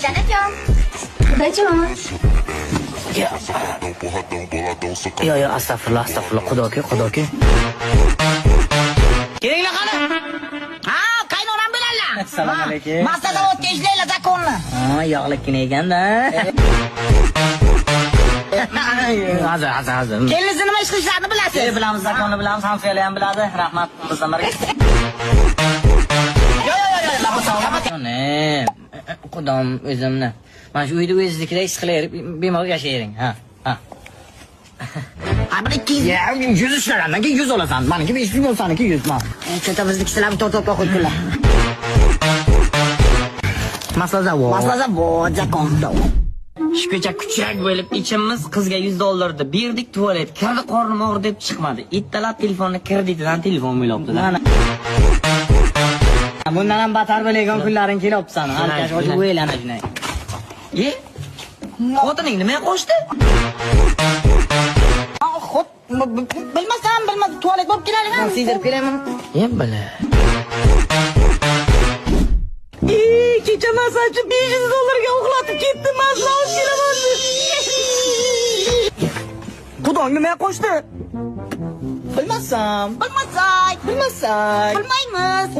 Dadajon. Xudojon. Yo, yo, astag'firullah, astag'firullah, xudoki, xudoki. Kelinglar qani. Ha, qaynonam bilanlar. Assalomu alaykum. Maslazavodga ishlanglar zakonni. Ha, yog'likkina ekanda. Hozir, hozir, hozir. Kelingizni nima ish qilishlarini bilasiz. Bilamiz, zakonni bilamiz, hamsoyalar ham biladi. Rahmat bizdan birga. Yo, yo, yo, yo. Ne? Xudom o'zimni. Mana shu uyda o'zingiznikidek his qilaverib, bemalol yashayvering. Ha, ha. Ha, bir 200. Ya, 100 ishlagandan keyin 100 olasan. Meniki 500 bo'lsa, seniki 100 man. Cho'ta biznikilar to'rt-to'rtga qo'yib. Maslazavod. Maslazavod zakon. Shu kecha kuchak bo'lib ichimiz qizga 100 dollarni berdik, tualet kirdi, qornim og'ridi deb chiqmadi. Ittalab telefonni kreditidan telefon o'ylabdi. Mana. Bundan ham battar bo'lgan kunlaring kelyapti sani. Alkash hoji o'ylana shunday. Ye? Xotining nimaga qo'shdi? Xo'p, bilmasam, bilmasam, tualet bo'lib kelaylik. Man siydirib kelaymi? Ye bala. Kecha masalchi 500 dollarga uxlatib ketdi, masla olib kelaman. Xudong nimaga qo'shdi? Bilmasam, Bilmasak, bilmasak. Bilmaymiz.